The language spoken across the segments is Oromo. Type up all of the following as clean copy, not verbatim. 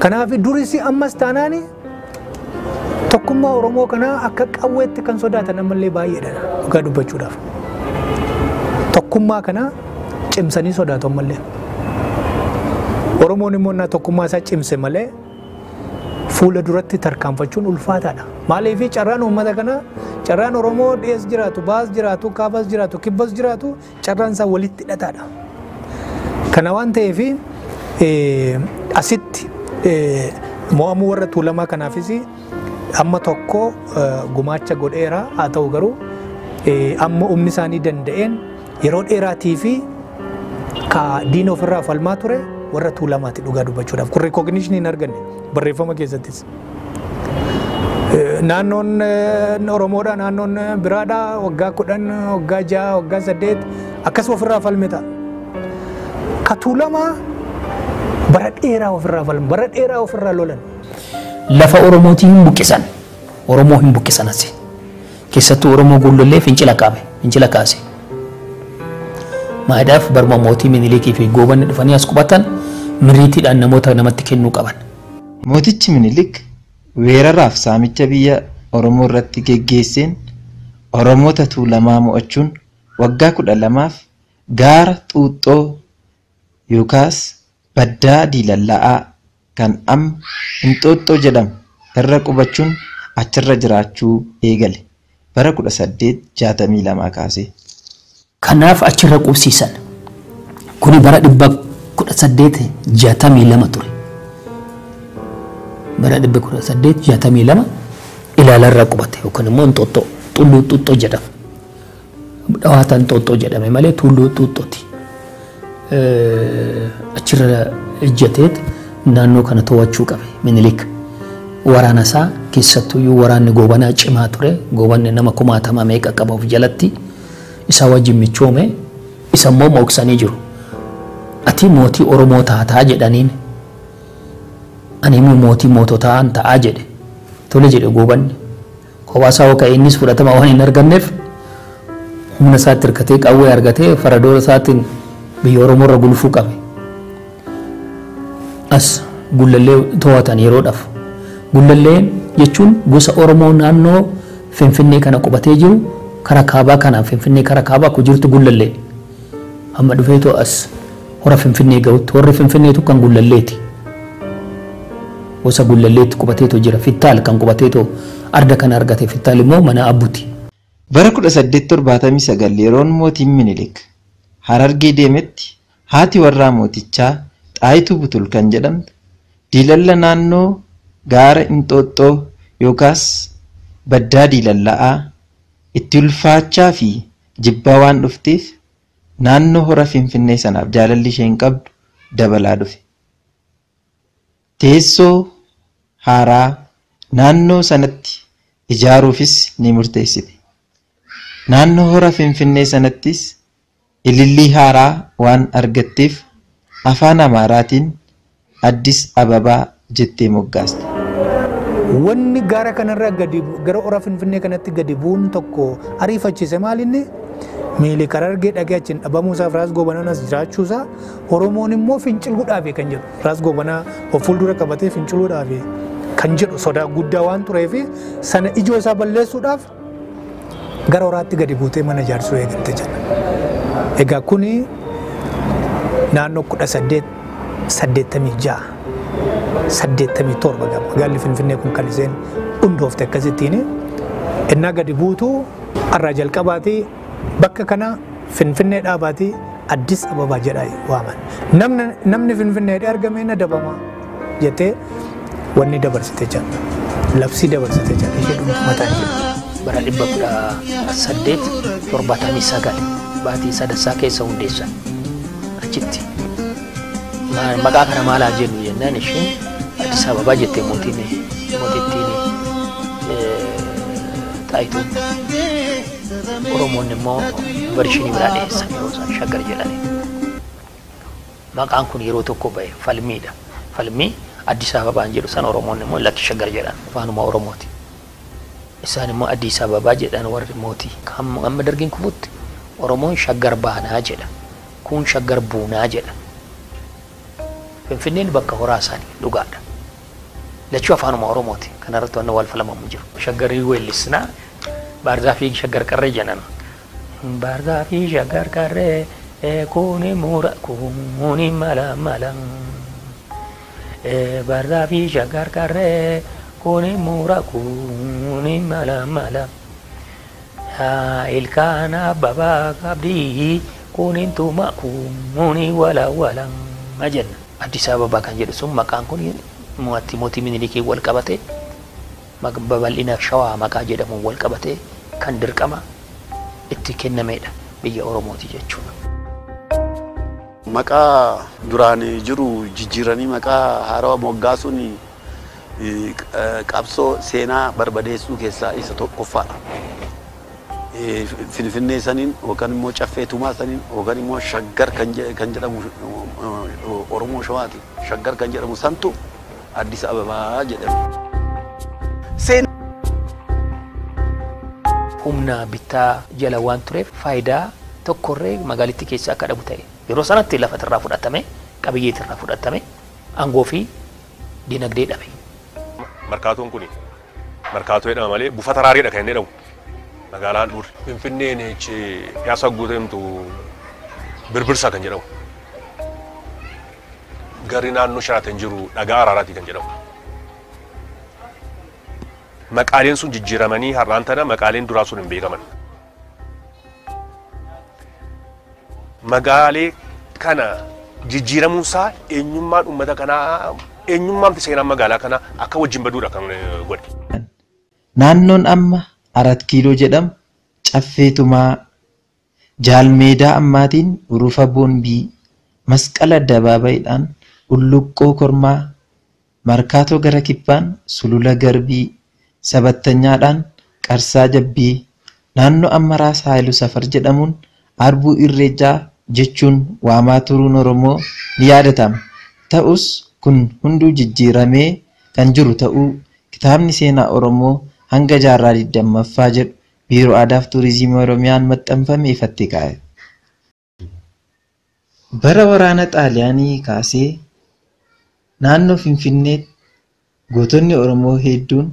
Kanaaf duris ammas taanaan tokkummaa Oromoo kanaa akka qawweetti kan sodaatan ammallee baay'eedha dhugaa dubbachuudhaaf. Tokkummaa kana cimsanii sodaatu ammallee. Oromoon immoo naa tokkummaa isaa cimse malee fuula duratti tarkaanfachuun ulfaataadha. Maaliif carraan uummata kanaa carraan Oromoo dhiyees jiraatu, baas jiraatu, kaabas jiraatu, kibbas jiraatu carraan isaa walitti hidhataadha. Kana waan ta'eef asitti mo'amuu warra Tuulamaa kanaafis amma tokko gumaacha godheera. Haa ta'u garuu amma humni isaanii danda'een yeroo dheeraatii fi ka diina ofirraa falmaa ture warra Tuulamaati dhugaa dubbachuudhaaf. Kun recognition hin arganne barreeffama keessattis. Naannoon Oromoodha, naannoon biraadha, waggaa 10, waggaa 6, waggaa 8 akkas ofirraa falme ta'a. Ka Tuulamaa bara dheeraa ofirraa falme, bara dheeraa ofirraa lolan. Lafa Oromootii hin buqqisan. Oromoo hin buqqisan asi. Keessattuu Oromoo Gullallee fincila qaabe, fincila kaase. Maadaaf barma mootii Minilikii fi Goobanni dhufanii as qubatan miriitiidhaan namoota namatti kennuu qaban. Mootichi Minilik weeraraaf saamicha biyya Oromoo irratti geggeesseen Oromoota Tuulamaa mo'achuun waggaa 12f gaara Xuuxxoo yookaas baddaa diilallaa'aa kan amma Inxooxxoo jedhamu irra qubachuun achirra jiraachuu eegale bara 1862 kaasee. Kanaaf achirra qubsiisan. Kuni bara 1862 ture. Bara 1862 ilaalarra qubate yookaan immoo Inxooxxoo, Tulluu Xuuxxoo jedhama. Dhawaata Inxooxxoo jedhame malee Tulluu Xuuxxooti. Achirra ejjateet naannoo kana to'achuu qabe Minilik. Waraana isaa keessattuyyuu waraanni Goobanaa cimaa ture. Goobanni nama kumaatama meeqa qaba of jalatti. Isa wajjin michoome isa immoo mooksanii jiru. Ati mootii Oromoo taataa jedhaniin. Ani immoo mootii moototaa ta'aa jedhe. Tole jedhe Goobanni. Kophaa isaa yoo ka'e innis fudhatama waan hin arganneef humna isaatti hirkatee qawwee argatee faradoora isaatiin biyya Oromoo irra gulufuu qabe. As Gullallee to'atan yeroodhaaf. Gullalleen jechuun gosa Oromoo naannoo Finfinnee kana qubatee jiru karaa kaabaa kanaan Finfinnee karaa kaabaa kun jirtu Gullallee. Amma dhufeetoo as hora Finfinnee ga'utti horri Finfinneetu kan Gullalleeti. Gosa Gullalleetti qubateetoo jira. Fittaal kan qubateetoo arda kana argate. Fittaal immoo mana Abbuti. Bara 1879 yeroon mootiin Minilik Harargee deemetti haati warraa mootichaa Xaayituu Butul kan jedhamtu diilalla naannoo gaara Inxooxxoo yookaas baddaa diilalla'aa itti ulfaachaa fi jibbaa waan dhufteef naannoo hora Finfinnee sanaaf jaalalli isheen qabdu dabalaa dhufe. Teessoo haaraa naannoo sanatti ijaaruufis ni murteessite. Naannoo hora Finfinnee sanattis ilillii haaraa waan argatteef afaan Amaaraatiin Addis Ababaa jettee moggaaste. Wanni gaara kanarra gadi gara hora Finfinnee kanatti gadi bu'uun tokko ariifachiise maalinni Minilik Harargee dhaqee achiin dhabamuu isaa Raas Goobanaan as jiraachuu isaa Oromoon immoo finciluudhaaf kan jedhu Raas Goobanaa of fuuldura qabatee finciluudhaaf kan jedhu sodaa guddaa waan tureef sana ijoo isaa balleessuudhaaf gara horaatti gadi buutee mana ijaarsuu eegalte jedha. Egaa kuni naannoo 1886 87 magaalli Finfinnee kun kan isheen hundoofte akkasittiin innaa gadi buutu irraa jalqabaatii bakka kana Finfinnee dhaabaatii Addis Ababaa jedhaa waaman. Namni Finfinnee argame na dabama jettee wanni dabarsite jira. Labsii dabarsite jira ishee dhumtu mataa ishee. Bara 1879 baatii sadassaa keessa hundeessan achitti. Maqaa kana maal haa jennu jennaan isheen Addis Ababaa jettee mootittiin Xaayituun. Oromoonni immoo vershinii biraa dhiyeessan yeroo isaan Shaggar jedhani. Maqaan kun yeroo tokko ba'e falmiidha. Falmii Addis Ababaan jedhu san Oromoonni immoo lakki Shaggar jedhan afaanuma Oromooti. Isaan immoo Addis Ababaa jedhan warri mootii. Amma dargiin kufutti Oromoon Shaggar baanaa jedha. Kun Shaggar buunaa jedha. Finfinneen bakka horaa isaanii dhugaadha. Lachuu afaanuma Oromooti. Kanarratti waan wal falamamu jiru. Shaggarii weellisnaa baarzaafii shaggar qarree jedhan. Baarzaafii shaggar qarree kuni mura kuni mala mala. Baarzaafii shaggar qarree kuni mura kuni mala mala. Ilkaan abbabaa qabdii kuni tuma kuni wala wala jenna. Addis Ababaa kan jedhu sun maqaan kun mootii Minilikii wal qabate babal'ina Shawaa maqaa jedhamuun wal qabate kan dirqama itti kennamedha biyya Oromooti jechuudha. Maqaa duraan jiru jijjiiranii maqaa haarawaa moggaasuun qabsoo seenaa barbadeessuu keessaa isa tokkoffaadha. Finfinnee saniin yookaan immoo Caffee Tumaa saniin yookaan immoo Shaggar kan jedhamu Oromoo Shawaati. Shaggar kan jedhamu santu Addis Ababaa jedhama. Humna bittaa jala waan tureef faayidaa tokkorree magaalittii keessa akka dhabu ta'e. Yeroo sanatti lafa irraa fudhatame, qabiyyee irraa fudhatame, aangoo fi dinagdee dhabe. Markaatoon kuni markaatoo jedhama malee buufata raariidha kan inni jedhamu. Magaalaan dhuur Finfinneen piyaasa guutamtu birbirsa kan jedhamu. Garri naannoo Sheraton jiru dhagaa araaraatii kan jedhamu. Maqaaleen sun jijjiiramanii har'aan tana maqaaleen duraa sun hin beekaman. Magaalee kana jijjiiramuunsaa eenyummaan uummata kanaa eenyummaan fi seenaan magaalaa kanaa akka wajjin baduudha kan godhe. Naannoon amma 4 kiiloo jedhamu Caffee Tumaa, Jaalmeedaa ammaatiin Urufa Boombii, Masqala Addabaabayiidhaan Ulluqqoo Kormaa, Markaatoo gara Kibbaan Sulula Garbii, Sabattanyaadhaan Qarsaa Jabbii, naannoo amma Raas Haayiluu Safar jedhamuun Arbuu Irreechaa jechuun waamaa turuun Oromoo ni yaadatama. Ta'us kun hunduu jijjiiramee kan jiru ta'uu kitaabni seenaa Oromoo hanga jaarraa 20ffaa jedhu Biiroo Aadaa fi Turizimii Oromiyaan maxxanfame ifatti kaa'e. Bara waraana Xaaliyaanii kaasee naannoo Finfinneetti gootonni Oromoo hedduun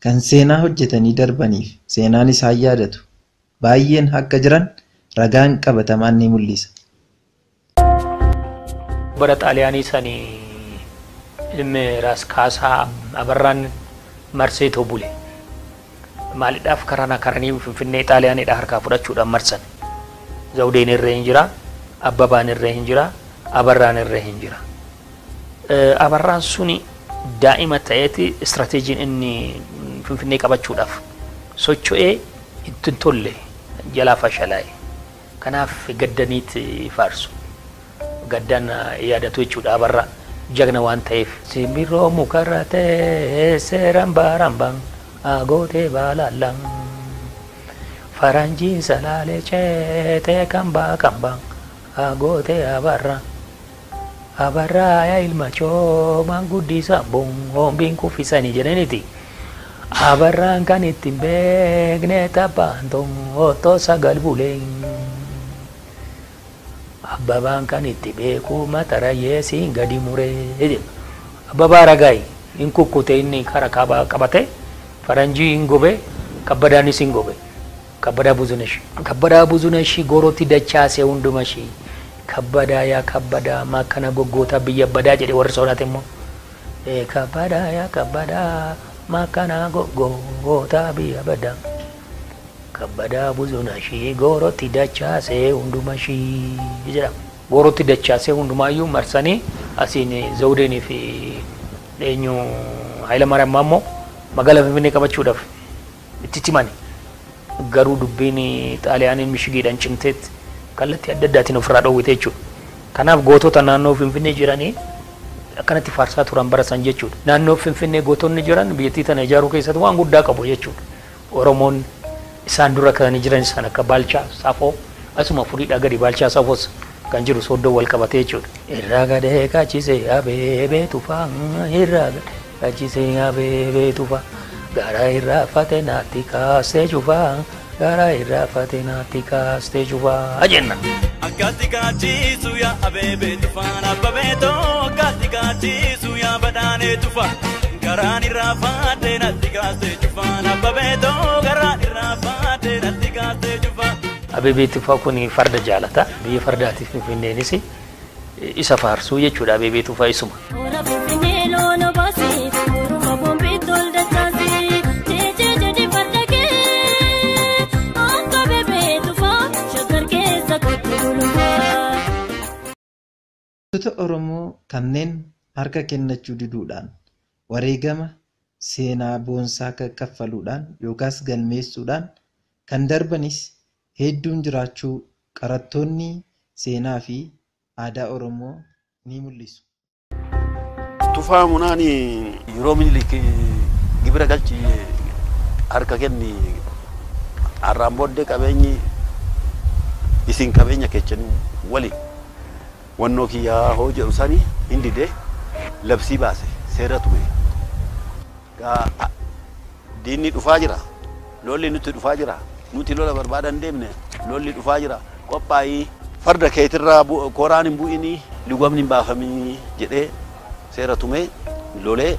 kan seenaa hojjetanii darbaniif seenaan isaan yaadatu baay'een akka jiran ragaan qabatamaan ni mul'isa. Bara Xaaliyaanii sanii ilmi Raas Kaasaa Abarraan marsee too bule. Maaliidhaaf karana karanii Finfinnee Xaaliyaaniidha harkaa fudhachuudhaan marsan. Zawudeen irra hin jira, Abbabaan irra hin jira, Abarraan irra hin jira. Abarraan suni daa'ima ta'eeti istirateejiin inni Finfinnee qabachuudhaaf socho'ee itti hin tolle jalaa fashalaa'e. Kanaaf gaddaniit faarsu. Gaddaan yaadatu jechuudha Abarraa jagna waan ta'eef. Simbirroo mukarra teessee rambaa rambaan agootee baalaallaan. Faranjiin salaalee ceetee kambaa kambaan agootee Abarraa. Abarraa yaa ilma coomaan guddisa boombiin kuffisanii jedhaniiti. Abarraan kan ittiin beekne taphaan otoo sagal bulee. Abbabaan kan itti beeku matarayyee siin gadi muree jedha. Abbabaa Ragaayi hin kukkute inni kara kaabaa qabate faranjii hin gobe kabbadaanis hin gobe. Kabbadaa Buzunesh. Kabbadaa Buzunesh gorootti dachaase hundumashii. Kabbadaa yaa kabbadaa makkana goggoota biyya badaa jedhe warri sodaate immoo. Kabbadaa yaa kabbadaa makkana goggoota biyya badaa. Kabbadaa Buzunesh gorootti dachaase hundumashii jedhama. Gorootti dachaasee hundumaayyuu marsanii asiin Zawudeenii fi eenyu Hayilamaariyaam immoo magaalaa Finfinnee qabachuudhaaf itti cimani. Garuu dubbiin Xaaliyaaniin mishigiidhaan cimteetti kallattii adda addaatiin ofirraa dhoowwite jechuudha. Kanaaf gootota naannoo Finfinnee jiranii akkanatti faarsaa turan bara san jechuudha. Naannoo Finfinnee gootonni jiran biyyattii tana ijaaruu keessatti waan guddaa qabu jechuudha. Oromoon isaan dura kan jiran isaan akka Baalchaa Saafoo asuma furiidhaa gadi Baalchaa Saafoos kan jiru sooddoo wal qabatee jechuudha. Irraa gadee kaachisee abeebee tufaa irraa gadee kaachisee abeebee tufaa gara irraa fate naatti kaasee cufaa gara irraa fate naatti kaasee cufaa jenna. Akkatti kaachisu yaa abeebee tufaan abbabeetoo akkatti kaachisu yaa badhaanee tufaa. Garaan irraa faatee natti kaasee cufaan abbabeetoo garaan irraa faatee natti kaasee cufaan. Abebee Tufaa kun farda jaalata. Biyya fardaatiif Finfinneenis isa faarsuu jechuudha. Abebee Tufaa isuma. Ora Finfinnee loon obaasi, Oromoo boombiitti ol dachaasi, jeejee jedhi farda kee, akka Abebee Tufaa Shaggar keessa kottu gulufaa. Gootota Oromoo kanneen harka kennachuu diduudhaan wareegama seenaa boonsaa kaffaluudhaan yookaas galmeessuudhaan kan darbanis hedduun jiraachuu qorattoonni seenaa fi aadaa Oromoo ni mul'isu. Tufaa Munaan yeroo Minilik gibira galchi harka kenni har'aan booddee qabeenyi isin qabeenya keessanii wali wannoo kiyyaa hoo jedhu sani hin dide labsii baase seera tume. Gaa diinni dhufaa jira, lolli nutti dhufaa jira, nuti lola barbaadan deemne lolli dhufaa jira, qophaa'ii farda keetirraa koraan hin bu'inii lugamni hin baafaminii jedhee seera tumee lolee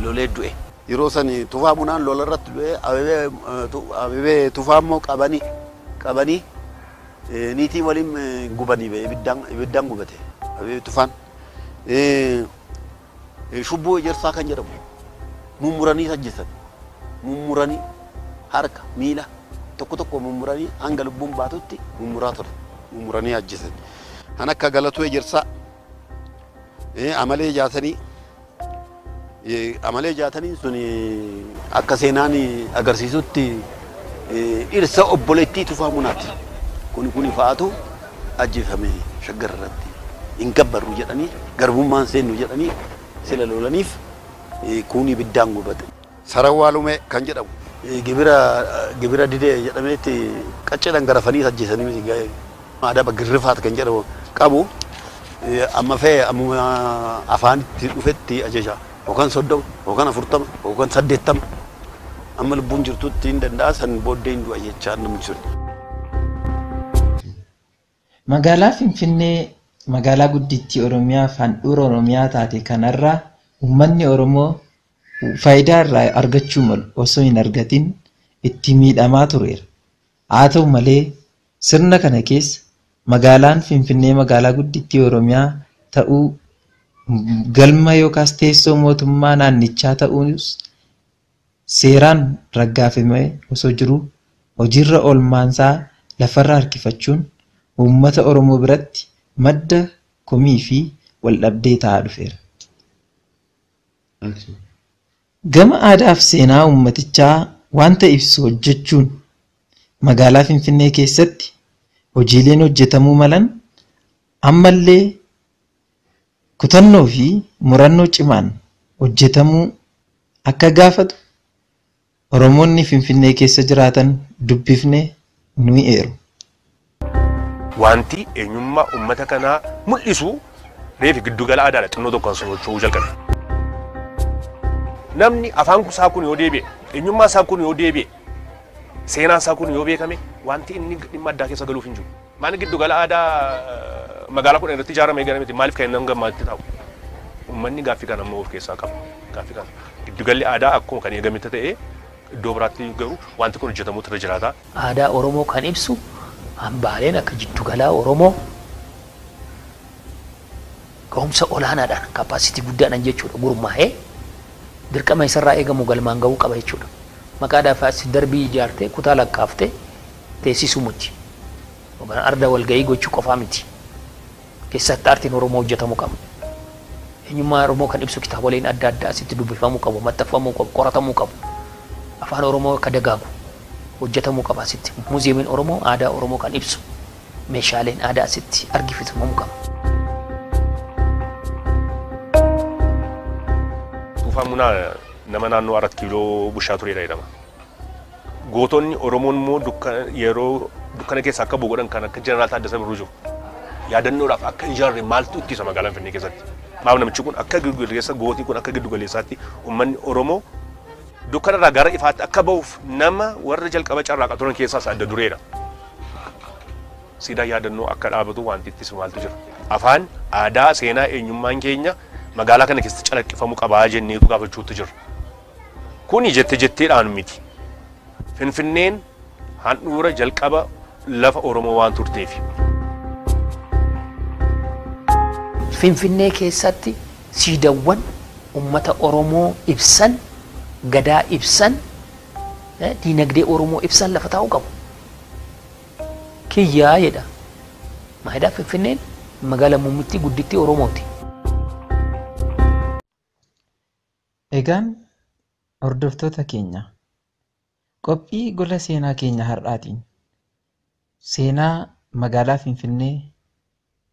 lolee du'e. Yeroo sani Tufaa Munaan lola irratti du'e, Abebee Tufaa immoo qabanii niitii waliin gubanii ba'e, ibiddaan gubate Abebee Tufaan. Shubboo Ejersaa kan jedhamu mummuranii ajjeesan, mummuranii harka miila tokko tokko mummuranii hanga lubbuun baatutti mummuraa ture, mummuranii ajjeesan. Kan akka Galatuu Ejersaa, Amalee Jaatanii, Amalee Jaataniin sun akka seenaan agarsiisutti dhirsa obboleettii Tufaa Munaati. Kuni fa'aatu ajjeefame Shaggar irratti. Hin gabbarru jedhanii garbummaan seennu jedhanii sila lolaniif kun ibiddaan gubate. Sarawwaa Lumee kan jedhamu gibira didee jedhameetti qacceedhaan garafanii ajjeesanii miti adaba girrifaat kan jedhamu qabu amma fe'e ammuma afaanitti dhufetti ajaja yookaan 30 yookaan 40 yookaan 80 amma lubbuun jirtutti hin danda'a san booddee hin du'a jechaa namni sun. Magaalaa Finfinnee magaalaa guddittii Oromiyaa fi handhuura Oromiyaa taate kanarraa uummanni Oromoo faayidaa irraa argachuu malu osoo hin argatin itti miidhamaa tureera. Haa ta'u malee sirna kana keessa magaalaan Finfinnee magaalaa guddittii Oromiyaa ta'uu galma yookaas teessoo mootummaa naannichaa ta'uus seeraan raggaafamee osoo jiruu hojiirra oolmaansaa lafarra harkifachuun uummata Oromoo biratti madda komii fi waldhabdee ta'aa dhufeera. Gama aadaa fi seenaa uummatichaa wanta ibsu hojjechuun magaalaa Finfinnee keessatti hojiileen hojjetamuu malan ammallee kutannoo fi murannoo cimaan hojjetamuu akka gaafatu Oromoonni Finfinnee keessa jiraatan dubbifne ni eeru. Wanti eenyummaa uummata kanaa mul'isu reefi giddugala aadaadha xinnoo tokkoon socho'uu jalqabe. Namni afaan isaa kun yoo deebi'e, eenyummaa isaa kun yoo deebi'e, seenaan isaa kun yoo beekame wanti inni dhimma addaa keessa galuuf hin jiru. Maali giddugala aadaa magaalaa kun irratti ijaarame gara miti maaliif kan inni gammaatti taa'u? Uummanni gaaffii kana ammoo of keessaa qaba. Gaaffii kana giddugalli aadaa akkuma kan eegametti ta'ee iddoo biraatti garuu wanti kun hojjetamuutu irra jiraata. Aadaa Oromoo kan ibsu hambaaleen akka jiddugalaa Oromoo ga'umsa olaanaadhaan kapaasitii guddaadhaan jechuudha gurmaa'ee dirqama isarraa eegamu galmaan ga'uu qaba jechuudha. Maqaadhaaf as darbii ijaartee kutaa lakkaaftee teessisuu miti. Yookaan arda walga'ii gochuu qofaa miti. Keessatti aartiin Oromoo hojjetamuu qaba. Eenyummaa Oromoo kan ibsu kitaaboleen adda addaa asitti dubbifamuu qabu, maxxanfamuu qabu, qoratamuu qabu. Afaan Oromoo akka dagaagu hojjetamuu qaba asitti. Muuziyeemiin Oromoo aadaa Oromoo kan ibsu meeshaaleen aadaa asitti argisiifamuu qaba. Tufaa Munaa nama naannoo 4 kiiloo bushaa turedha jedhama. Gootonni Oromoon immoo yeroo dukkana keessa akka bu'u godhan kan akka Jeneraal Taaddasaa Birruu jiru. Yaadannoodhaaf akka hin ijaarre maaltu ittisa magaalaa Finfinnee keessatti? Maaf namichi kun akka giddugaleessa gootii kun akka giddugaleessaatti uummanni Oromoo dukkanarraa gara ifaatti akka ba'uuf nama warra jalqaba carraaqaa turan keessaas adda dureedha. Siidaa yaadannoo akka dhaabatu wanti ittisu maaltu jira? Afaan, aadaa, seenaa, eenyummaan keenya Magaalaa kana keessatti calaqqifamuu qabaa jenneetu gaafachuutti jirra. Kuni jette jetteedhaan miti. Finfinneen handhuura jalqaba lafa Oromoo waan turteef. Finfinnee keessatti siidawwan uummata Oromoo ibsan, gadaa ibsan, diinagdee Oromoo ibsan lafa taa'uu qabu. Kiyyaa jedha. Maayidaa Finfinneen magaalaa muummittii guddittii Oromooti. Egaan hordoftoota keenya, qophii gola seenaa keenya har'aatiin seenaa magaalaa Finfinnee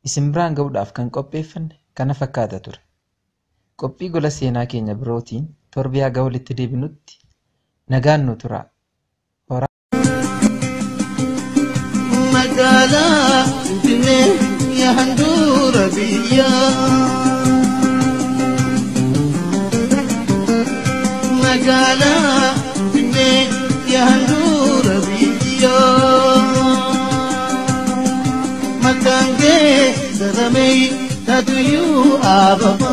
isin biraan ga'uudhaaf kan qopheeffanne kana fakkaata ture. Qophii gola seenaa keenya birootiin torbee haga walitti deebinutti nagaan nu turaa. Magaalaa Finfinnee yaa handhuura biyyaa. Magaalaa Finfinnee yaa handhuura biyyaa. Maqaan kee saramee taatuyyuu ababaa.